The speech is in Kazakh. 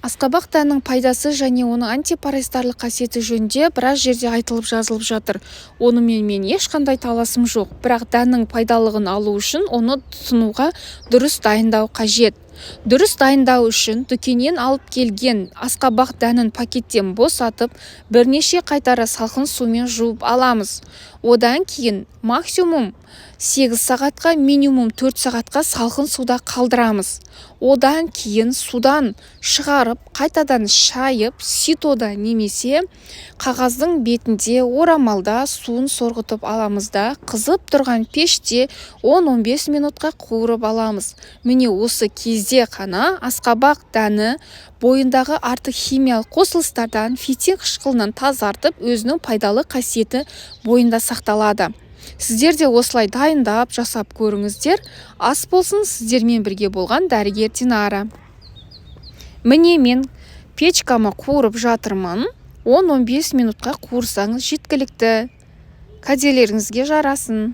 Асқабақ дәнінің пайдасы және оның антипаразитарлық қасиеті жөнінде біраз жерде айтылып, жазылып жатыр. Онымен мен ешқандай таласым жоқ. Бірақ дәннің пайдалылығын алу үшін оны тұтынуға дұрыс дайындау қажет. Дұрыс дайындау үшін дүкеннен алып келген асқабақ дәнін пакеттен босатып, бірнеше қайтара салқын сумен жуып аламыз. Одан кейін максимум 8 сағатқа, минимум 4 сағатқа салқын суда қалдырамыз. Одан кейін судан шығарып, қайтадан шайып, ситода немесе қағаздың бетінде, орамалда суын сорғытып аламыз да, қызып тұрған пеште 10-15 минутқа қуырып аламыз. Міне, осы кезде қана асқабақ дәні бойындағы артық химиялық қосылыстардан, фитин қышқылынан тазартып, өзінің пайдалы қасиеті бойында сақталады. Сіздер де осылай дайындап, жасап көріңіздер. Ас болсын! Сіздермен бірге болған дәрігер Динара. Міне, мен печкама қуырып жатырмын. 10-15 минутқа қуырсаңыз, жеткілікті. Кәделеріңізге жарасын!